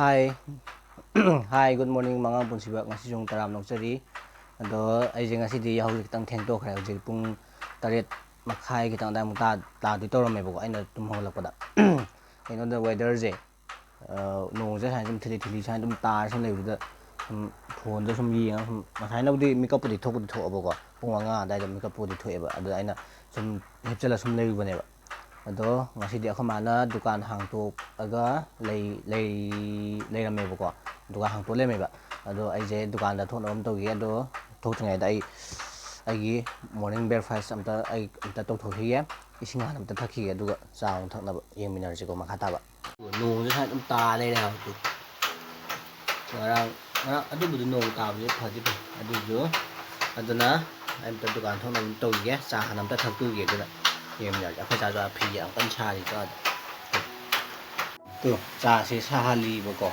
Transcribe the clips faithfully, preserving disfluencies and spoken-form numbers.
Hi. Hi, good morning, ꯃꯉꯥꯡ ꯄꯨꯟꯁꯤꯕ꯫ ꯉꯁꯤꯁꯨ ꯑꯃꯨꯛ ꯇꯔꯥꯝꯅ ꯑꯣꯛꯆꯔꯤ꯫ ꯑꯗꯣ ꯑꯩꯁꯦ ꯉꯁꯤꯗꯤ ꯌꯥꯍꯧꯁꯦ ꯈꯤꯇꯪ ꯊꯦꯡꯗꯣꯛꯈ꯭ꯔꯦ꯫ ꯍꯧꯖꯤꯛ ꯄꯨꯡ ꯇꯔꯦꯠ ꯃꯈꯥꯏ ꯈꯤꯇꯪ ꯑꯗꯥꯏꯃꯨꯛ ꯇꯥ-, ꯇꯥꯗꯣꯏ ꯇꯧꯔꯝꯃꯦꯕꯀꯣ, ꯑꯩꯅ ꯇꯨꯝ ꯍꯧꯒꯠꯂꯛꯄꯗ꯫ ꯀꯩꯅꯣꯗ weatherꯁꯦ, ꯑ, ꯅꯣꯡꯁꯦ ꯁꯨꯃꯥꯏꯅ ꯁꯨꯝ ꯊꯤꯂꯤ ꯊꯤꯂꯤ ꯁꯨꯃꯥꯏꯅ ꯑꯗꯨꯝ ꯇꯥꯔ ꯁꯨꯝ ꯂꯩꯕꯗꯨꯗ ꯁꯨꯝ phoneꯗ ꯁꯨꯝ ꯌꯦꯡꯉꯒ ꯁꯨꯝ, ꯉꯁꯥꯏꯅꯕꯨꯗꯤ ꯃꯤꯀꯞꯄꯨꯗꯤ ꯊꯣꯛꯄꯨꯗꯤ ꯊꯣꯛꯑꯕꯀꯣ, ꯄꯨꯡ ꯃꯉꯥ ꯑꯗꯥꯏꯗ ꯃꯤꯀꯞꯄꯨꯗꯤ ꯊꯣꯛꯑꯦꯕ꯫ ꯑꯗꯨꯗ ꯑꯩꯅ ꯁꯨꯝ ꯍꯤꯞꯆꯜꯂ ꯁꯨꯝ ꯂꯩꯔꯨꯕꯅꯦꯕ꯫ ꯑꯗꯣ ꯉꯁꯤꯗꯤ ꯑꯩꯈꯣꯏ ꯃꯥꯅ ꯗꯨꯀꯥꯟ ꯍꯥꯡꯇꯣꯛꯑꯒ ꯂꯩ-, ꯂꯩ-, ꯂꯩꯔꯝꯃꯦꯕꯀꯣ꯫ ꯗꯨꯀꯥꯟ ꯍꯥꯡꯇꯣꯛ ꯂꯩꯔꯝꯃꯦꯕ꯫ ꯑꯗꯣ ꯑꯩꯁꯦ ꯗꯨꯀꯥꯟꯗ ꯊꯣꯛꯅꯕ ꯑꯃ ꯇꯧꯈꯤꯒꯦ꯫ ꯑꯗꯣ ꯊꯣꯛꯇ꯭ꯔꯤꯉꯩꯗ ꯑꯩ ꯑꯩꯒꯤ morning breakfast ꯑꯝꯇ, ꯑꯩ ꯑꯝꯇ ꯇꯧꯊꯣꯛꯈꯤꯒꯦ꯫ ꯏꯁꯤꯡ ꯍꯥꯟꯅ ꯑꯝꯇ ꯊꯛꯈꯤꯒꯦ, ꯑꯗꯨꯒ ꯆꯥ ꯑꯃꯨꯛ ꯊꯛꯅꯕ ꯌꯦꯡꯃꯤꯟꯅꯔꯁꯤꯀꯣ, ꯃꯈꯥ ꯇꯥꯕ꯫ ꯅꯣꯡꯁꯦ ꯁꯨꯃꯥꯏꯅ ꯑꯗꯨꯝ ꯇꯥ ꯂꯩꯔꯦ ꯍꯥꯏꯕ꯫ ꯉꯔꯥꯡ, ꯉꯔꯥꯡ ꯑꯗꯨꯕꯨꯗꯤ ꯅꯣꯡ ꯇꯥꯕꯁꯦ ꯐꯗꯤ ꯐꯩ꯫ ꯑꯗꯨꯁꯨ ꯑꯗꯨꯅ ꯑꯩ ꯑꯝꯇ ꯗꯨꯀꯥꯟ ꯊꯣꯛꯅꯕ ꯑꯝꯇ ꯇꯧꯈꯤꯒꯦ꯫ ꯆꯥ ꯍꯥꯟꯅ ꯑꯝꯇ ꯊꯛꯇꯨꯒꯦ, ꯑꯗꯨꯅ ꯌꯦꯡꯃꯤꯟꯅꯔꯁꯤ꯫ ꯑꯩꯈꯣꯏ ꯆꯥꯁꯨ ꯐꯤ ꯌꯥꯝ ꯀꯟꯅ ꯁꯥꯔꯤ ꯀꯣ꯫ ꯇꯨ, ꯆꯥꯁꯦ ꯁꯥꯍꯜꯂꯤꯕꯀꯣ꯫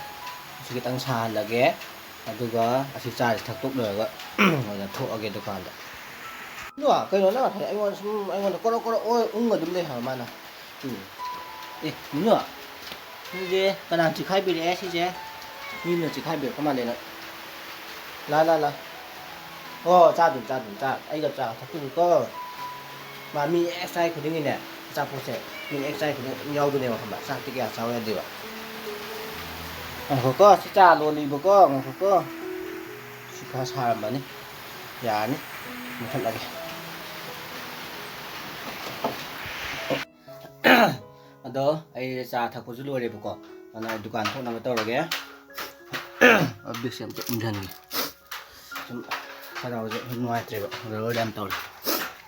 ꯑꯁꯤ ꯈꯤꯇꯪ ꯁꯥꯍꯜꯂꯒꯦ꯫ ꯑꯗꯨꯒ ꯑꯁꯤ ꯆꯥꯁꯦ ꯊꯛꯇꯣꯛ ꯂꯣꯏꯔꯒ ꯑꯣꯏꯅ ꯊꯣꯛꯑꯒꯦ ꯗꯨꯀꯥꯟꯗ꯫ ꯅꯣ, ꯀꯩꯅꯣ ꯅꯪ ꯉꯁꯥꯏ ꯑꯩꯉꯣꯟꯗ ꯁꯨꯝ, ꯑꯩꯉꯣꯟꯗ ꯀꯣꯔꯣ ꯀꯣꯔꯣ ꯑꯣꯏ ꯎꯪꯉ ꯑꯗꯨꯝ ꯂꯩ ꯍꯥꯏꯕ ꯃꯥꯅ꯫ ꯎꯝ꯫ ꯑꯦ, ꯅꯣ, ꯁꯤꯁꯦ ꯀꯅꯥ ꯆꯤꯈꯥꯏꯕꯤꯔꯛꯑꯦ ꯁꯤꯁꯦ? ꯃꯤꯅ ꯆꯤꯈꯥꯏꯕꯤꯔꯛꯄ ꯃꯥꯜꯂꯦ ꯅꯪ꯫ ꯂꯥ, ꯂꯥ, ꯂꯥ꯫ ꯑꯣ, ꯆꯥꯗꯣꯏꯅꯤ, ꯆꯥꯗꯣꯏꯅꯤ, ꯆꯥ-, ꯑꯩꯒ ꯆꯥ ꯊꯛꯇꯣꯏꯅꯤꯀꯣ꯫ ꯃꯥ ꯃꯤ ꯍꯦꯛ ꯆꯥꯏ ꯈꯨꯗꯤꯡꯒꯤꯅꯦ, ꯑꯆꯥꯄꯣꯠꯁꯦ ꯃꯤ ꯍꯦꯛ ꯆꯥꯏ ꯈꯨꯗꯤꯡꯒꯤ ꯑꯗꯨꯝ ꯌꯥꯎꯗꯣꯏꯅꯦꯕ, ꯈꯪꯕ꯭ꯔꯥ? ꯆꯥꯛꯇꯤ ꯀꯌꯥ ꯆꯥꯎ ꯌꯥꯗꯦꯕ꯫ ꯉꯥꯏꯈꯣꯀꯣ, ꯁꯤ ꯆꯥ ꯂꯣꯜꯂꯤꯕꯀꯣ, ꯉꯥꯏꯈꯣꯀꯣ꯫ ꯁꯤ ꯈꯔ ꯁꯥꯔꯝꯕꯅꯤ, ꯌꯥꯔꯅꯤ, ꯃꯨꯊꯠꯂꯒꯦ꯫ ꯑꯗꯣ ꯑꯩ ꯆꯥ ꯊꯛꯄꯁꯨ ꯂꯣꯏꯔꯦꯕꯀꯣ, ꯑꯗꯨꯅ ꯑꯩ ꯗꯨꯀꯥꯟ ꯊꯣꯛꯅꯕ ꯇꯧꯔꯒꯦ꯫ ꯕꯤꯛꯁꯦ ꯑꯝꯇ ꯎꯝꯁꯤꯟꯒꯦ꯫ ꯁꯨꯝ ꯈꯅꯥꯎꯁꯦ ꯁꯨꯝ ꯅꯨꯡꯉꯥꯏꯇ꯭ꯔꯦꯕ, ꯒꯔꯒꯔ ꯌꯥꯝ ꯇꯧꯔꯦ꯫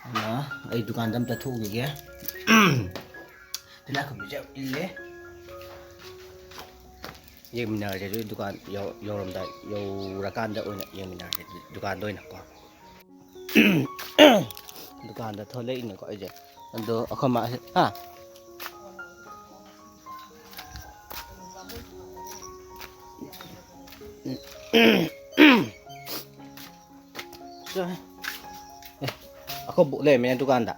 ꯑꯗꯨꯅ ꯑꯩ ꯗꯨꯀꯥꯟꯗ ꯑꯝꯇ ꯊꯣꯛꯎꯈꯤꯒꯦ꯫ ꯇꯤꯜꯍꯥꯏꯈꯨꯝꯕꯤꯁꯦ ꯌꯥꯝ ꯏꯜꯂꯦ꯫ ꯌꯦꯡꯃꯤꯟꯅꯔꯁꯦ ꯑꯗꯨꯗꯤ ꯗꯨꯀꯥꯟ ꯌꯧ-, ꯌꯧꯔꯝꯗꯥꯏ, ꯌꯧꯔꯀꯥꯟꯗ ꯑꯣꯏꯅ ꯌꯦꯡꯃꯤꯟꯅꯔꯁꯦ ꯑꯗꯨꯗꯤ ꯗꯨꯀꯥꯟꯗ ꯑꯣꯏꯅꯀꯣ꯫ ꯗꯨꯀꯥꯟꯗ ꯊꯣꯛꯂꯛꯏꯅꯦꯀꯣ ꯑꯩꯁꯦ꯫ ꯑꯗꯣ ꯑꯩꯈꯣꯏ ꯃꯥ-, ꯍꯥ? ꯑꯦ, ꯑꯩꯈꯣꯏ ꯕꯣꯛ ꯂꯩꯔꯝꯃꯦ ꯗꯨꯀꯥꯟꯗ꯫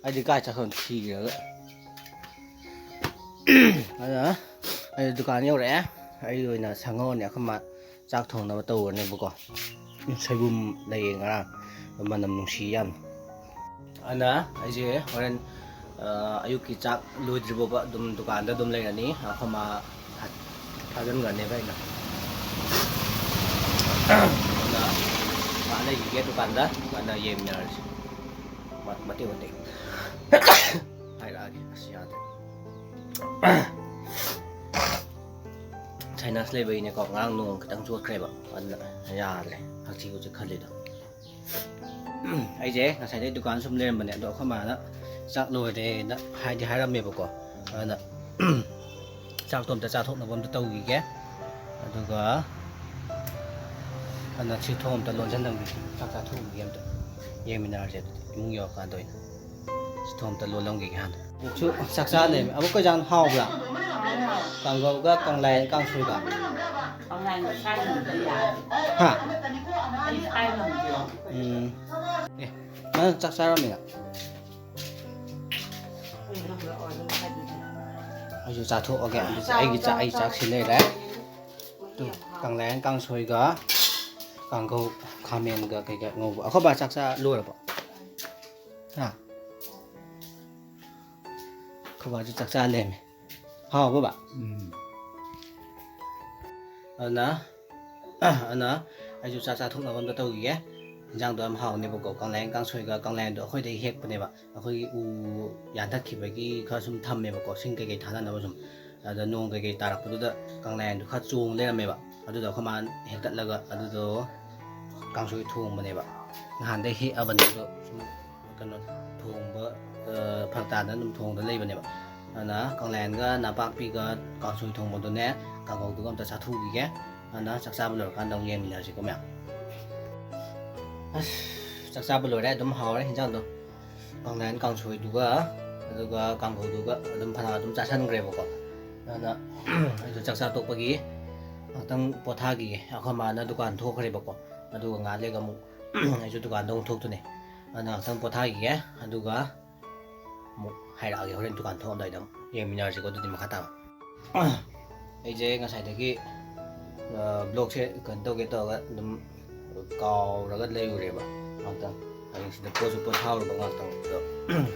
ꯑꯩꯗꯤ ꯀꯥꯏ ꯆꯠꯈ꯭ꯔꯕꯅꯣ ꯊꯤꯔꯒ꯫ ꯑꯗꯨꯅ ꯑꯩ ꯗꯨꯀꯥꯟ ꯌꯧꯔꯛꯑꯦ꯫ ꯑꯩ ꯑꯣꯏꯅ ꯁꯪꯍꯧꯔꯅꯤ꯫ ꯑꯩꯈꯣꯏ ꯃꯥ ꯆꯥꯛ ꯊꯣꯡꯅꯕ ꯇꯧꯔꯅꯦꯕꯀꯣ꯫ ꯁꯣꯏꯕꯨꯝ ꯂꯩꯌꯦ ꯉꯔꯥꯡ, ꯃꯅꯝ ꯅꯨꯡꯁꯤ ꯌꯥꯝ꯫ ꯑꯗꯨꯅ ꯑꯩꯁꯦ ꯍꯣꯔꯦꯟ, ꯑ, ꯑꯌꯨꯛꯀꯤ ꯆꯥꯛ ꯂꯣꯏꯗ꯭ꯔꯤ ꯐꯥꯎꯕ ꯑꯗꯨꯝ ꯗꯨꯀꯥꯟꯗ ꯑꯗꯨꯝ ꯂꯩꯔꯅꯤ꯫ ꯑꯩꯈꯣꯏ ꯃꯥ ꯊꯥ-, ꯊꯥꯖꯤꯟꯈ꯭ꯔꯅꯦꯕ ꯑꯩꯅ꯫ ꯑꯗꯨꯅ ꯉꯥꯏꯍꯥꯛ ꯂꯩꯈꯤꯒꯦ ꯗꯨꯀꯥꯟꯗ, ꯑꯗꯨꯒ ꯌꯦꯡꯃꯤꯟꯅꯔꯁꯤ꯫ ꯃ-, ꯃꯇꯦꯛ ꯃꯇꯦꯛ ꯍꯥꯏꯔꯛꯑꯒꯦ꯫ ꯑꯁ, ꯌꯥꯗ꯭ꯔꯦ꯫ ꯁꯥꯏꯅꯁ ꯂꯩꯕꯒꯤꯅꯦꯀꯣ, ꯉꯔꯥꯡ ꯅꯣꯡ ꯈꯤꯇꯪ ꯆꯣꯠꯈ꯭ꯔꯦꯕ, ꯑꯗꯨꯅ ꯌꯥꯗ꯭ꯔꯦ ꯍꯧꯖꯤꯛ ꯍꯧꯖꯤꯛ ꯈꯜꯂꯤꯗꯣ꯫ ꯑꯩꯁꯦ ꯉꯁꯥꯏꯗꯩ ꯗꯨꯀꯥꯟ ꯁꯨꯝ ꯂꯩꯔꯝꯕꯅꯦ, ꯑꯗꯣ ꯑꯩꯈꯣꯏ ꯃꯥꯅ ꯆꯥꯛ ꯂꯣꯏꯔꯦꯅ ꯍꯥꯏꯗꯤ ꯍꯥꯏꯔꯝꯃꯦꯕꯀꯣ꯫ ꯑꯗꯨꯅ ꯆꯥꯛꯇꯣ ꯑꯝꯇ ꯆꯥꯊꯣꯛꯅꯕ ꯑꯝꯇ ꯇꯧꯈꯤꯒꯦ꯫ ꯑꯗꯨꯒ ꯑꯗꯨꯅ ꯁꯤ ꯊꯣꯡ ꯑꯝꯇ ꯂꯣꯟꯁꯤꯜꯂꯝꯈꯤꯒꯦ꯫ ꯆꯥꯛ ꯆꯥꯊꯣꯛꯈꯤꯒꯦ ꯑꯝꯇ꯫ ꯌꯦꯡꯃꯤꯟꯅꯔꯁꯦ ꯑꯗꯨꯗꯤ ꯏꯃꯨꯡ ꯌꯧꯔꯀꯥꯟꯗ ꯑꯣꯏꯅ꯫ ꯁꯤ ꯊꯣꯡ ꯑꯝꯇ ꯂꯣꯜꯂꯝꯈꯤꯒꯦ ꯍꯥꯟꯅ꯫ ꯑꯃꯨꯛꯁꯨ ꯆꯥꯛ ꯆꯥ ꯂꯩꯔꯝꯃꯦ꯫ ꯑꯃꯨꯛ ꯀꯩ ꯏꯟꯖꯥꯡ ꯍꯥꯎꯕ꯭ꯔꯥ? ꯀꯥꯡꯒꯧꯒ ꯀꯪꯂꯥꯌꯦꯟ ꯀꯥꯡꯁꯣꯏꯒ꯫ ꯀꯪꯂꯥꯌꯦꯟꯗꯣ ꯁꯥꯏ ꯉꯝꯗꯦ, ꯌꯥꯗꯦ꯫ ꯍꯥ? ꯑꯩ ꯁꯥꯏ ꯉꯝꯗꯦ꯫ ꯎꯝ꯫ ꯑꯦ, ꯅꯪ ꯆꯥꯛ ꯆꯥꯔꯝꯃꯤꯔ? ꯑꯩꯁꯨ ꯆꯥꯊꯣꯛꯑꯒꯦ꯫ ꯑꯗꯨꯗꯤ ꯑꯩꯒꯤ ꯆꯥꯛ, ꯑꯩ ꯆꯥꯛ ꯁꯤ ꯂꯩꯔꯦ꯫ ꯇꯨ, ꯀꯪꯂꯥꯌꯦꯟ ꯀꯥꯡꯁꯣꯏꯒ ꯀꯥꯡꯒꯧ, ꯈꯥꯃꯦꯟꯒ ꯀꯩꯀꯥ ꯉꯧꯕ꯫ ꯑꯩꯈꯣꯏ ꯕꯥ ꯆꯥꯛ ꯆꯥ ꯂꯣꯏꯔꯕꯣ? ꯍꯥ? ꯑꯩꯈꯣꯏ ꯕꯥꯁꯨ ꯆꯥꯛ ꯆꯥ ꯂꯩꯔꯝꯃꯦ꯫ ꯍꯥꯎꯕ꯭ꯔꯣ ꯕꯥ? ꯎꯝ꯫ ꯑꯗꯨꯅ, ꯑꯗꯨꯅ ꯑꯩꯁꯨ ꯆꯥꯛ ꯆꯥꯊꯣꯛꯅꯕ ꯑꯝꯇ ꯇꯧꯈꯤꯒꯦ꯫ ꯏꯟꯖꯥꯡꯗꯣ ꯌꯥꯝ ꯍꯥꯎꯅꯦꯕꯀꯣ꯫ ꯀꯪꯂꯥꯌꯦꯟ ꯀꯥꯡꯁꯣꯏꯒ, ꯀꯪꯂꯥꯌꯦꯟꯗꯣ ꯑꯩꯈꯣꯏꯗꯒꯤ ꯍꯦꯛꯄꯅꯦꯕ꯫ ꯑꯩꯈꯣꯏꯒꯤ ꯎ ꯌꯥꯟꯊꯠꯈꯤꯕꯒꯤ ꯈꯔ ꯁꯨꯝ ꯊꯝꯃꯦꯕꯀꯣ, ꯁꯤꯡ ꯀꯩꯀꯩ ꯊꯥꯅꯅꯕ ꯁꯨꯝ꯫ ꯑꯗ ꯅꯣꯡ ꯀꯩꯀꯩ ꯇꯥꯔꯛꯄꯗꯨꯗ ꯀꯪꯂꯥꯌꯦꯟꯗꯣ ꯈꯔ ꯆꯣꯡ ꯂꯩꯔꯝꯃꯦꯕ꯫ ꯑꯗꯨꯗꯣ ꯑꯩꯈꯣꯏ ꯃꯥꯅ ꯍꯦꯛꯇꯠꯂꯒ ꯑꯗꯨꯗꯣ ꯀꯥꯡꯁꯣꯏ ꯊꯣꯡꯕꯅꯦꯕ꯫ ꯅꯍꯥꯟꯗꯩ ꯍꯦꯛꯑꯕꯅꯦ ꯑꯗꯣ ꯁꯨꯝ ꯀꯩꯅꯣ ꯊꯣꯡꯕ, ꯑ, ꯐꯔꯛ ꯇꯥꯗꯅ ꯑꯗꯨꯝ ꯊꯣꯡꯗ ꯂꯩꯕꯅꯦꯕ꯫ ꯑꯗꯨꯅ ꯀꯪꯂꯥꯌꯦꯟꯒ ꯅꯄꯥꯛꯄꯤꯒ ꯀꯥꯡꯁꯣꯏ ꯊꯣꯡꯕꯗꯨꯅꯦ, ꯀꯥꯡꯍꯧꯗꯨꯒ ꯑꯝꯇ ꯆꯥꯊꯣꯛꯈꯤꯒꯦ꯫ ꯑꯗꯨꯅ ꯆꯥꯛ ꯆꯥꯕ ꯂꯣꯏꯔꯀꯥꯟꯗ ꯑꯃꯨꯛ ꯌꯦꯡꯃꯤꯟꯅꯔꯁꯤꯀꯣ ꯃꯌꯥꯝ꯫ ꯑꯁ, ꯆꯥꯛ ꯆꯥꯕ ꯂꯣꯏꯔꯦ, ꯑꯗꯨꯝ ꯍꯥꯎꯔꯦ ꯍꯤꯟꯖꯥꯡꯗꯣ꯫ ꯀꯪꯂꯥꯌꯦꯟ ꯀꯥꯡꯁꯣꯏꯗꯨꯒ ꯑꯗꯨꯒ ꯀꯥꯡꯍꯧꯗꯨꯒ ꯑꯗꯨꯝ ꯐꯅ ꯑꯗꯨꯝ ꯆꯥꯁꯟꯈ꯭ꯔꯦꯕꯀꯣ꯫ ꯑꯗꯨꯅ ꯑꯩꯁꯨ ꯆꯥꯛ ꯆꯥ ꯇꯣꯛꯄꯒꯤ ꯉꯥꯛꯇꯪ ꯄꯣꯊꯥꯈꯤꯒꯦ꯫ ꯑꯩꯈꯣꯏ ꯃꯥꯅ ꯗꯨꯀꯥꯟ ꯊꯣꯛꯈ꯭ꯔꯦꯕꯀꯣ, ꯑꯗꯨꯒ ꯉꯥꯏꯍꯥꯛ ꯂꯩꯔꯒ ꯑꯃꯨꯛ ꯑꯩꯁꯨ ꯗꯨꯀꯥꯟꯗ ꯑꯃꯨꯛ ꯊꯣꯛꯇꯣꯏꯅꯦ꯫ ꯑꯗꯨꯅ ꯉꯥꯛꯇꯪ ꯄꯣꯊꯥꯈꯤꯒꯦ, ꯑꯗꯨꯒ ꯑꯃꯨꯛ ꯍꯥꯏꯔꯛꯑꯒꯦ ꯍꯣꯔꯦꯟ ꯗꯨꯀꯥꯟ ꯊꯣꯛꯑꯝꯗꯥꯏꯗ ꯑꯃꯨꯛ ꯌꯦꯡꯃꯤꯟꯅꯔꯁꯤꯀꯣ꯫ ꯑꯗꯨꯗꯤ ꯃꯈꯥ ꯇꯥꯕ꯫ ꯑꯩꯁꯦ ꯉꯁꯥꯏꯗꯒꯤ ꯕ꯭ꯂꯣꯛꯁꯦ ꯀꯩꯅꯣ ꯇꯧꯒꯦ ꯇꯧꯔꯒ ꯑꯗꯨꯝ ꯀꯥꯎꯔꯒ ꯂꯩꯔꯨꯔꯦꯕ ꯉꯥꯛꯇꯪ꯫ ꯑꯗꯨ ꯁꯤꯗ ꯄꯣꯠꯁꯨ ꯄꯣꯠ ꯊꯥꯔꯨꯕ ꯉꯥꯛꯇꯪ꯫ ꯑꯗꯣ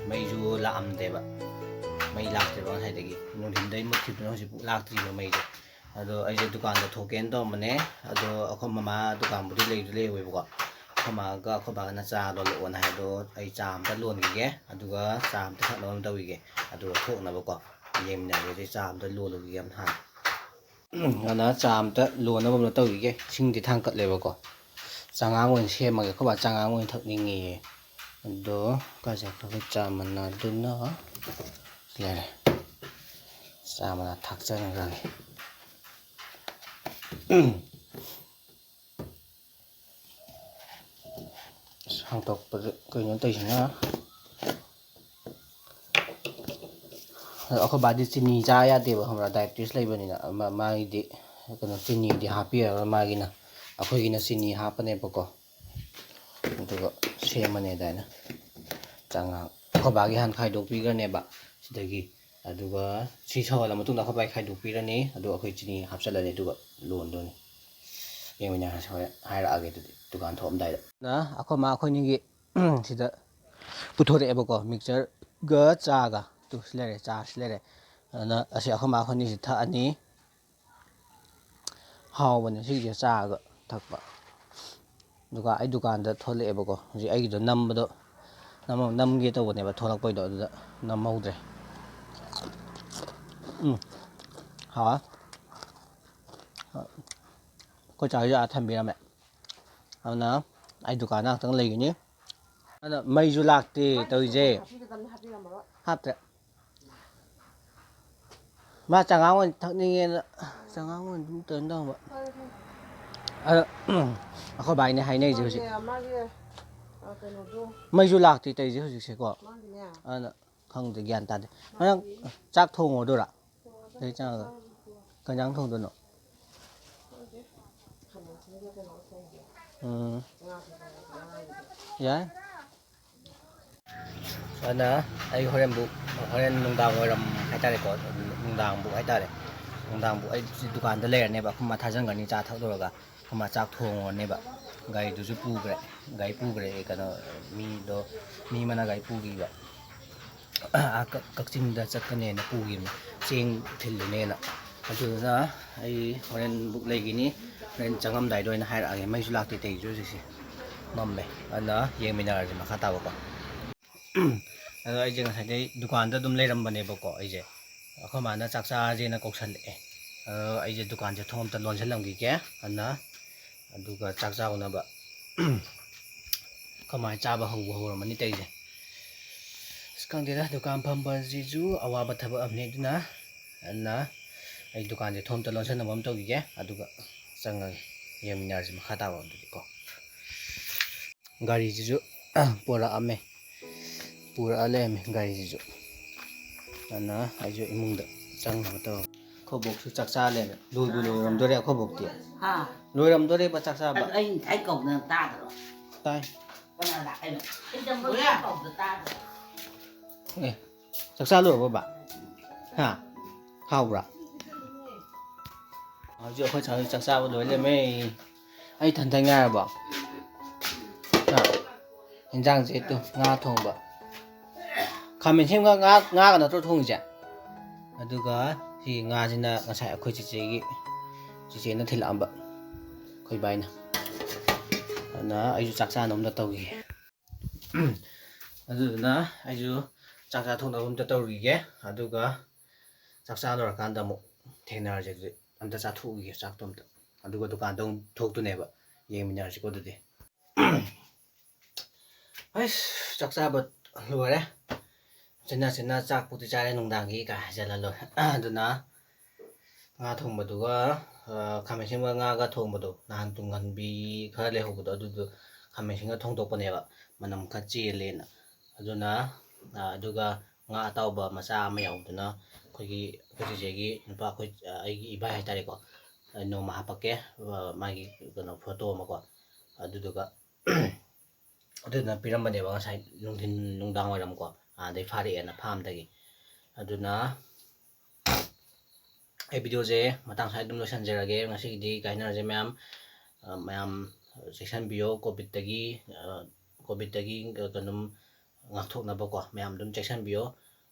ꯃꯩꯁꯨ ꯂꯥꯛꯑꯝꯗꯦꯕ꯫ ꯃꯩ ꯂꯥꯛꯇꯦꯕ ꯉꯁꯥꯏꯗꯒꯤ꯫ ꯅꯨꯡꯊꯤꯟꯗꯩ ꯃꯨꯠꯈꯤꯕꯗꯨꯅ ꯍꯧꯖꯤꯛ ꯂꯥꯛꯇ꯭ꯔꯤꯕ ꯃꯩꯁꯦ꯫ ꯑꯗꯣ ꯑꯩꯁꯦ ꯗꯨꯀꯥꯟꯗ ꯊꯣꯛꯀꯦꯅ ꯇꯧꯔꯝꯕꯅꯦ꯫ ꯑꯗꯣ ꯑꯩꯈꯣꯏ ꯃꯃꯥ ꯗꯨꯀꯥꯟꯕꯨꯗꯤ ꯂꯩꯗꯤ ꯂꯩꯍꯧꯋꯦꯕꯀꯣ꯫ ꯑꯩꯈꯣꯏ ꯃꯥꯒ ꯑꯩꯈꯣꯏ ꯕꯥꯒꯅ ꯆꯥ ꯂꯣꯜꯂꯛꯑꯣꯅ ꯍꯥꯏ꯫ ꯑꯗꯣ ꯑꯩ ꯆꯥ ꯑꯝꯇ ꯂꯣꯟꯈꯤꯒꯦ, ꯑꯗꯨꯒ ꯆꯥ ꯑꯝꯇ ꯊꯛꯅꯕ ꯑꯃ ꯇꯧꯈꯤꯒꯦ꯫ ꯑꯗꯨꯒ ꯊꯣꯛꯅꯕꯀꯣ꯫ ꯌꯦꯡꯃꯤꯟꯅꯔꯒꯦ꯫ ꯑꯗꯩ ꯆꯥ ꯑꯝꯇ ꯂꯣꯜꯂꯨꯈꯤꯒꯦ ꯌꯥꯝ ꯍꯥꯟꯅ꯫ ꯑꯗꯨꯅ ꯆꯥ ꯑꯝꯇ ꯂꯣꯟꯅꯕ ꯑꯝꯇ ꯇꯧꯈꯤꯒꯦ꯫ ꯏꯁꯤꯡꯗꯤ ꯊꯥꯡꯀꯠꯂꯦꯕꯀꯣ꯫ ꯆꯉꯥꯡ ꯑꯣꯏꯅ ꯁꯦꯝꯃꯒꯦ꯫ ꯑꯩꯈꯣꯏ ꯕꯥ ꯆꯉꯥꯡ ꯑꯣꯏꯅ ꯊꯛꯅꯤꯡꯉꯦꯌꯦ꯫ ꯑꯗꯣ ꯀꯥꯏ ꯆꯠꯈ꯭ꯔꯒꯦ? ꯆꯥ ꯃꯅꯥꯗꯨꯅ ꯂꯩꯔꯦ꯫ ꯆꯥ ꯃꯅꯥ ꯊꯥꯛꯆꯔꯒꯦ꯫ ꯑꯁ, ꯍꯥꯡꯇꯣꯛꯄꯗ ꯀꯩꯅꯣ ꯇꯧꯔꯤꯁꯤꯅ꯫ ꯑꯗꯣ ꯑꯩꯈꯣꯏ ꯕꯥꯗꯤ ꯆꯤꯅꯤ ꯆꯥ ꯌꯥꯗꯦꯕ, ꯈꯪꯕ꯭ꯔꯥ? ꯗꯥꯏꯕꯤꯇꯤꯁ ꯂꯩꯕꯅꯤꯅ꯫ ꯑꯃ ꯃꯥꯒꯤꯗꯤ ꯀꯩꯅꯣ, ꯆꯤꯅꯤꯗꯤ ꯍꯥꯞꯄꯤꯔꯔꯣꯏ ꯃꯥꯒꯤꯅ꯫ ꯑꯩꯈꯣꯏꯒꯤꯅ ꯆꯤꯅꯤ ꯍꯥꯞꯄꯅꯦꯕꯀꯣ꯫ ꯑꯗꯨꯒ ꯁꯦꯝꯃꯅꯤ ꯑꯗꯨꯃꯥꯏꯅ꯫ ꯆꯉꯥꯡ ꯑꯩꯈꯣꯏ ꯕꯥꯒꯤ ꯍꯥꯟꯅ ꯈꯥꯏꯗꯣꯛꯄꯤꯈ꯭ꯔꯅꯦꯕ ꯁꯤꯗꯒꯤ꯫ ꯑꯗꯨꯒ ꯁꯤ ꯁꯧꯍꯜꯂ ꯃꯇꯨꯡꯗ ꯑꯩꯈꯣꯏ ꯕꯥꯒꯤ ꯈꯥꯏꯗꯣꯛꯄꯤꯔꯅꯤ꯫ ꯑꯗꯨꯒ ꯑꯩꯈꯣꯏ ꯆꯤꯅꯤ ꯍꯥꯞꯆꯤꯜꯂꯅꯤ꯫ ꯑꯗꯨꯒ ꯂꯣꯟꯗꯣꯏꯅꯤ꯫ ꯌꯦꯡꯃꯤꯟꯅꯔꯁꯤ ꯍꯣꯔꯦꯟ꯫ ꯍꯥꯏꯔꯛꯑꯒꯦ ꯑꯗꯨꯗꯤ ꯗꯨꯀꯥꯟ ꯊꯣꯛꯑꯝꯗꯥꯏꯗ꯫ ꯅ ꯑꯩꯈꯣꯏ ꯃꯥ ꯑꯩꯈꯣꯏꯅꯤꯒꯤ ꯁꯤꯗ ꯄꯨꯊꯣꯔꯛꯑꯦꯕꯀꯣ, ꯃꯤꯛꯆꯔꯒ ꯆꯥꯒ꯫ ꯇꯨ ꯁꯤ ꯂꯩꯔꯦ, ꯆꯥ ꯁꯤ ꯂꯩꯔꯦ꯫ ꯑꯗꯨꯅ ꯑꯁꯤ ꯑꯩꯈꯣꯏ ꯃꯥ ꯑꯩꯈꯣꯏꯅꯤꯁꯤ ꯊꯛꯑꯅꯤ꯫ ꯍꯥꯎꯕꯅꯦ ꯁꯤꯒꯤꯁꯦ ꯆꯥꯒ ꯊꯛꯄ꯫ ꯑꯗꯨꯒ ꯑꯩ ꯗꯨꯀꯥꯟꯗ ꯊꯣꯛꯂꯛꯑꯦꯕꯀꯣ꯫ ꯍꯧꯖꯤꯛ ꯑꯩꯒꯤꯗꯣ ꯅꯝꯕꯗꯣ, ꯅꯝ-, ꯅꯝꯒꯦ ꯇꯧꯕꯅꯦꯕ ꯊꯣꯛꯂꯛꯄꯩꯗꯣ, ꯑꯗꯨꯗ ꯅꯝꯍꯧꯗ꯭ꯔꯦ꯫ ꯎꯝ, ꯍꯥꯎꯋꯦ꯫ ꯑꯩꯈꯣꯏ ꯆꯥ ꯍꯣꯏꯁꯨ ꯑꯥ ꯊꯝꯕꯤꯔꯝꯃꯦ꯫ ꯑꯗꯨꯅ ꯑꯩ ꯗꯨꯀꯥꯟꯗ ꯉꯥꯛꯇꯪ ꯂꯩꯒꯅꯤ꯫ ꯑꯗꯨꯅ ꯃꯩꯁꯨ ꯂꯥꯛꯇꯦ ꯇꯧꯔꯤꯁꯦ꯫ ꯍꯥꯞꯇ꯭ꯔꯦ꯫ ꯃꯥ ꯆꯉꯥꯡ ꯑꯣꯏꯅ ꯊꯛꯅꯤꯡꯉꯦꯅ ꯆꯉꯥꯡ ꯑꯣꯏꯅ ꯑꯗꯨꯝ ꯇꯧꯔ ꯇꯧꯕ꯫ ꯑꯗꯣ ꯑꯩꯈꯣꯏ ꯕꯥꯏꯅꯦ ꯍꯥꯏꯅꯩꯁꯦ ꯍꯧꯖꯤꯛ꯫ ꯃꯥꯒꯤ, ꯑ, ꯀꯩꯅꯣꯗꯣ꯫ ꯃꯩꯁꯨ ꯂꯥꯛꯇꯦ ꯇꯧꯔꯤꯁꯦ ꯍꯧꯖꯤꯛꯁꯦꯀꯣ꯫ ꯃꯥꯒꯤꯅꯦ꯫ ꯑꯗꯨꯅ ꯈꯪꯗꯦ, ꯒ꯭ꯌꯥꯟ ꯇꯥꯗꯦ꯫ ꯅꯪ ꯆꯥꯛ ꯊꯣꯡꯉꯨꯔꯗꯣꯏꯔꯥ? ꯑꯗꯩ ꯆꯪꯉꯒ꯫ ꯀꯩ ꯏꯟꯖꯥꯡ ꯊꯣꯡꯗꯣꯏꯅꯣ? ꯎꯝ꯫ ꯌꯥꯏ꯫ ꯑꯗꯨꯅ ꯑꯩ ꯍꯣꯔꯦꯟꯕꯨ, ꯍꯣꯔꯦꯟ ꯅꯨꯡꯗꯥꯡ ꯋꯥꯏꯔꯝ ꯍꯥꯏꯇꯥꯔꯦꯀꯣ, ꯅꯨꯡꯗꯥꯡꯕꯨ ꯍꯥꯏꯇꯥꯔꯦ, ꯅꯨꯡꯗꯥꯡꯕꯨ ꯑꯩ ꯁꯤ ꯗꯨꯀꯥꯟꯗ ꯂꯩꯔꯅꯦꯕ, ꯑꯩꯈꯣꯏ ꯃꯥ ꯊꯥꯖꯤꯟꯈ꯭ꯔꯅꯤ, ꯆꯥ ꯊꯛꯂꯨꯔꯒ ꯑꯩꯈꯣꯏ ꯃꯥ ꯆꯥꯛ ꯊꯣꯡꯉꯨꯔꯅꯦꯕ꯫ ꯒꯥꯔꯤꯗꯨꯁꯨ ꯄꯨꯈ꯭ꯔꯦ, ꯒꯥꯔꯤ ꯄꯨꯈ꯭ꯔꯦ꯫ ꯀꯩꯅꯣ, ꯃꯤꯗꯣ, ꯃꯤ ꯑꯃꯅ ꯒꯥꯔꯤ ꯄꯨꯈꯤꯕ꯫ ꯑꯥ, ꯀꯛ-, ꯀꯛꯆꯤꯡꯗ ꯆꯠꯀꯅꯦꯅ ꯄꯨꯈꯤꯕꯅꯤ, ꯆꯦꯡ ꯊꯤꯜꯂꯨꯅꯦꯅ꯫ ꯑꯗꯨꯗꯨꯅ ꯑꯩ ꯍꯣꯔꯦꯟ ꯕꯨꯛ ꯂꯩꯈꯤꯅꯤ, ꯍꯣꯔꯦꯟ ꯆꯪꯉꯝꯗꯥꯏꯗ ꯑꯣꯏꯅ ꯍꯥꯏꯔꯛꯑꯒꯦ꯫ ꯃꯩꯁꯨ ꯂꯥꯛꯇꯦ ꯇꯧꯔꯤꯁꯦ ꯍꯧꯖꯤꯛꯁꯦ, ꯃꯝꯃꯦ꯫ ꯑꯗꯨꯅ ꯌꯦꯡꯃꯤꯟꯅꯔꯁꯦ ꯃꯈꯥ ꯇꯥꯕꯀꯣ꯫ ꯑꯗꯣ ꯑꯩꯁꯦ ꯉꯁꯥꯏꯗꯩ ꯗꯨꯀꯥꯟꯗ ꯑꯗꯨꯝ ꯂꯩꯔꯝꯕꯅꯦꯕꯀꯣ꯫ ꯑꯩꯁꯦ, ꯑꯩꯈꯣꯏ ꯃꯥꯅ ꯆꯥꯛ ꯆꯥꯔꯁꯦꯅ ꯀꯧꯁꯜꯂꯛꯑꯦ꯫ ꯑꯗꯣ ꯑꯩꯁꯦ ꯗꯨꯀꯥꯟꯁꯦ ꯊꯣꯡ ꯑꯝꯇ ꯂꯣꯟꯁꯤꯜꯂꯝꯈꯤꯒꯦ꯫ ꯑꯗꯨꯅ, ꯑꯗꯨꯒ ꯆꯥꯛ ꯆꯥꯎꯅꯕ꯫ ꯑꯩꯈꯣꯏ ꯃꯥ ꯆꯥꯕ ꯍꯧꯕ ꯍꯧꯔꯝꯃꯅꯤ ꯇꯧꯔꯤꯁꯦ꯫ ꯑꯁ, ꯈꯪꯗꯦꯗ, ꯗꯨꯀꯥꯟ ꯐꯝꯕꯁꯤꯁꯨ ꯑꯋꯥꯕ ꯊꯕꯛ ꯑꯃꯅꯤ꯫ ꯑꯗꯨꯅ, ꯑꯗꯨꯅ ꯑꯩ ꯗꯨꯀꯥꯟꯁꯦ ꯊꯣꯡ ꯑꯝꯇ ꯂꯣꯟꯁꯤꯟꯅꯕ ꯑꯃ ꯇꯧꯈꯤꯒꯦ, ꯑꯗꯨꯒ ꯆꯪꯉꯒꯦ, ꯌꯦꯡꯃꯤꯟꯅꯔꯁꯤ ꯃꯈꯥ ꯇꯥꯕ ꯑꯗꯨꯗꯤꯀꯣ꯫ ꯒꯥꯔꯤꯁꯤꯁꯨ ꯄꯣꯔꯛꯑꯝꯃꯦ, ꯄꯨꯔꯛꯑ ꯂꯩꯔꯝꯃꯦ ꯒꯥꯔꯤꯁꯤꯁꯨ꯫ ꯑꯗꯨꯅ ꯑꯩꯁꯨ ꯏꯃꯨꯡꯗ ꯆꯪꯅꯕ ꯇꯧꯔꯒꯦ꯫ ꯑꯩꯈꯣꯏ ꯕꯣꯛꯁꯨ ꯆꯥꯛ ꯆꯥ ꯂꯩꯔꯝꯃꯦ꯫ ꯂꯣꯏꯕꯨ ꯂꯣꯏꯔꯝꯗꯣꯔꯦ ꯑꯩꯈꯣꯏ ꯕꯣꯛꯇꯤ꯫ ꯍꯥ? ꯂꯣꯏꯔꯝꯗꯣꯔꯦꯕ ꯆꯥꯛ ꯆꯥꯕ꯫ ꯑꯗꯨ ꯑꯩ ꯉꯁꯥꯏ ꯀꯧꯗꯅ ꯇꯥꯗ꯭ꯔꯣ? ꯇꯥꯏ꯫ ꯀꯅꯥ ꯂꯥꯛꯑꯦꯅꯣ? ꯑꯩ ꯆꯝꯐꯨꯠ ꯀꯧꯕꯗ ꯇꯥꯗ꯭ꯔꯣ? ꯑꯦ, ꯆꯥꯛ ꯆꯥ ꯂꯣꯏꯔꯕꯣ ꯕꯥ? ꯍꯥ? ꯍꯥꯎꯕ꯭ꯔꯥ? ꯍꯧꯖꯤꯛ ꯑꯩꯈꯣꯏ ꯆꯥꯛ, ꯆꯥꯛ ꯆꯥꯕ ꯂꯣꯏ ꯂꯩꯔꯝꯃꯦ꯫ ꯑꯩ ꯏꯊꯟꯇ ꯉꯥꯏꯔꯕꯣ? ꯍꯥ? ꯏꯟꯖꯥꯡꯁꯦ ꯇꯨ, ꯉꯥ ꯊꯣꯡꯕ꯫ ꯈꯥꯃꯦꯟ ꯑꯁꯤꯟꯕꯒ ꯉꯥ, ꯉꯥꯒ ꯅꯠꯇ꯭ꯔꯣ ꯊꯣꯡꯉꯤꯁꯦ? ꯑꯗꯨꯒ ꯁꯤ ꯉꯥꯁꯤꯅ ꯉꯁꯥꯏ ꯑꯩꯈꯣꯏ ꯆꯤꯆꯦꯒꯤ, ꯆꯤꯆꯦꯅ ꯊꯤꯜꯂꯛꯑꯝꯕ, ꯑꯩꯈꯣꯏ ꯏꯕꯥꯏꯅ꯫ ꯑꯗꯨꯅ ꯑꯩꯁꯨ ꯆꯥꯛ ꯆꯥꯅꯕ ꯑꯝꯇ ꯇꯧꯈꯤꯒꯦ꯫ ꯑꯗꯨꯗꯨꯅ ꯑꯩꯁꯨ ꯆꯥꯛ ꯆꯥꯊꯣꯛꯅꯕ ꯑꯝꯇ ꯇꯧꯔꯨꯈꯤꯒꯦ꯫ ꯑꯗꯨꯒ ꯆꯥꯛ ꯆꯥ ꯂꯣꯏꯔꯀꯥꯟꯗ ꯑꯃꯨꯛ ꯊꯦꯡꯅꯔꯁꯦ꯫ ꯑꯗꯨꯗꯤ ꯑꯝꯇ ꯆꯥꯊꯣꯛꯎꯈꯤꯒꯦ ꯆꯥꯛꯇꯣ ꯑꯝꯇ꯫ ꯑꯗꯨꯒ ꯗꯨꯀꯥꯟꯗ ꯑꯃꯨꯛ ꯊꯣꯛꯇꯨꯅꯦꯕ꯫ ꯌꯦꯡꯃꯤꯟꯅꯔꯁꯤꯀꯣ ꯑꯗꯨꯗꯤ꯫ ꯑꯩꯁ, ꯆꯥꯛ ꯆꯥꯕ ꯂꯣꯏꯔꯦ꯫ ꯆꯤꯟꯅ ꯆꯤꯟꯅ ꯆꯥꯛꯄꯨꯗꯤ ꯆꯥꯔꯦ ꯅꯨꯡꯗꯥꯡꯒꯤ ꯀꯥꯏ ꯍꯥꯏꯖꯜꯂ ꯂꯣꯏꯔꯦ꯫ ꯑꯗꯨꯅ ꯉꯥ ꯊꯣꯡꯕꯗꯨꯒ, ꯑ, ꯈꯥꯃꯦꯟ ꯑꯁꯤꯟꯕ ꯉꯥꯒ ꯊꯣꯡꯕꯗꯣ, ꯅꯍꯥꯟ ꯇꯨꯡꯍꯟꯕꯤ ꯈꯔ ꯂꯩꯍꯧꯕꯗꯣ, ꯑꯗꯨꯗꯣ ꯈꯥꯃꯦꯟ ꯑꯁꯤꯟꯕ ꯊꯣꯡꯗꯣꯛꯄꯅꯦꯕ, ꯃꯅꯝ ꯈꯔ ꯆꯦꯜꯂꯦꯅ꯫ ꯑꯗꯨꯅ, ꯑ, ꯑꯗꯨꯒ ꯉꯥ ꯑꯇꯥꯎꯕ ꯃꯆꯥ ꯑꯃ ꯌꯥꯎꯕꯗꯨꯅ ꯑꯩꯈꯣꯏꯒꯤ, ꯑꯩꯈꯣꯏ ꯆꯦꯆꯦꯒꯤ ꯅꯨꯄꯥ, ꯑꯩꯈꯣꯏ, ꯑ, ꯑꯩꯒꯤ ꯏꯕꯥꯏ ꯍꯥꯏꯇꯥꯔꯦꯀꯣ, ꯑ, ꯅꯣꯡꯃ ꯍꯥꯞꯄꯛꯀꯦ, ꯑ, ꯃꯥꯒꯤ ꯀꯩꯅꯣ, ꯐꯣꯇꯣ ꯑꯃꯀꯣ꯫ ꯑꯗꯨꯗꯨꯒ ꯑꯗꯨꯗꯨꯅ ꯄꯤꯔꯝꯕꯅꯦꯕ ꯉꯁꯥꯏ ꯅꯨꯡꯊꯤꯟ, ꯅꯨꯡꯗꯥꯡ ꯋꯥꯏꯔꯝꯀꯣ, ꯑꯥꯗꯩ ꯐꯥꯔꯛꯑꯦꯅ ꯐꯥꯝꯗꯒꯤ꯫ ꯑꯗꯨꯅ ꯑꯩ ꯚꯤꯗꯤꯑꯣꯁꯦ ꯃꯇꯥꯡ ꯁ꯭ꯋꯥꯏꯗ ꯑꯗꯨꯝ ꯂꯣꯏꯁꯤꯟꯖꯔꯒꯦ꯫ ꯉꯁꯤꯒꯤꯗꯤ ꯀꯥꯏꯅꯔꯁꯦ ꯃꯌꯥꯝ꯫ ꯑ, ꯃꯌꯥꯝ ꯆꯦꯛꯁꯤꯟꯕꯤꯌꯣ ꯀꯣꯚꯤꯠꯇꯒꯤ, ꯑ, ꯀꯣꯚꯤꯠꯇꯒꯤ ꯑꯗꯨꯝ ꯉꯥꯛꯊꯣꯛꯅꯕꯀꯣ ꯃꯌꯥꯝ ꯑꯗꯨꯝ ꯆꯦꯛꯁꯤꯟꯕꯤꯌꯣ꯫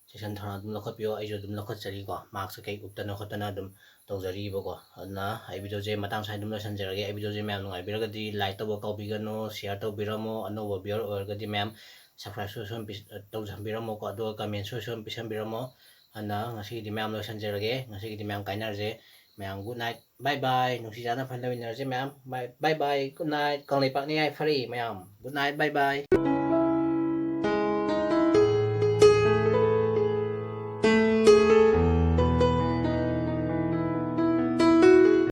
ꯆꯦꯛꯁꯤꯟ ꯊꯧꯔꯥꯡ ꯑꯗꯨꯝ ꯂꯧꯈꯠꯄꯤꯌꯣ꯫ ꯑꯩꯁꯨ ꯑꯗꯨꯝ ꯂꯧꯈꯠꯆꯔꯤꯀꯣ, ꯃꯥꯛꯁꯀ ꯀꯩ ꯎꯞꯇꯅ ꯈꯣꯠꯇꯅ ꯑꯗꯨꯝ ꯇꯧꯖꯔꯤꯕꯀꯣ꯫ ꯑꯗꯨꯅ ꯑꯩ ꯚꯤꯗꯤꯑꯣꯁꯦ ꯃꯇꯥꯡ ꯁ꯭ꯋꯥꯏꯗ ꯑꯗꯨꯝ ꯂꯣꯏꯁꯤꯟꯖꯔꯒꯦ꯫ ꯑꯩ ꯚꯤꯗꯤꯑꯣꯁꯦ ꯃꯌꯥꯝ ꯅꯨꯡꯉꯥꯏꯕꯤꯔꯒꯗꯤ like ꯇꯧꯕ ꯀꯥꯎꯕꯤꯒꯅꯨ, share ꯇꯧꯕꯤꯔꯝꯃꯣ꯫ ꯑꯅꯧꯕ viewer ꯑꯣꯏꯔꯒꯗꯤ ꯃꯌꯥꯝ subscribe ꯁꯨ ꯁꯨꯝ ꯄꯤ-, ꯇꯧꯖꯟꯕꯤꯔꯝꯃꯣꯀꯣ꯫ ꯑꯗꯨꯒ comment ꯁꯨ ꯁꯨꯝ ꯄꯤꯁꯟꯕꯤꯔꯝꯃꯣ꯫ ꯑꯗꯨꯅ ꯉꯁꯤꯒꯤꯗꯤ ꯃꯌꯥꯝ ꯂꯣꯏꯁꯤꯟꯖꯔꯒꯦ꯫ ꯉꯁꯤꯒꯤꯗꯤ ꯃꯌꯥꯝ ꯀꯥꯏꯅꯔꯁꯦ꯫ ꯃꯌꯥꯝ good night, bye bye꯫ ꯅꯨꯡꯁꯤ ꯆꯥꯟꯅ ꯐꯅ ꯂꯩꯃꯤꯟꯅꯔꯁꯦ ꯃꯌꯥꯝ꯫ Bye, bye bye, good night꯫ ꯀꯪꯂꯩꯄꯥꯛꯅ ꯌꯥꯏꯐꯔꯦ ꯃꯌꯥꯝ꯫ Good night, bye bye꯫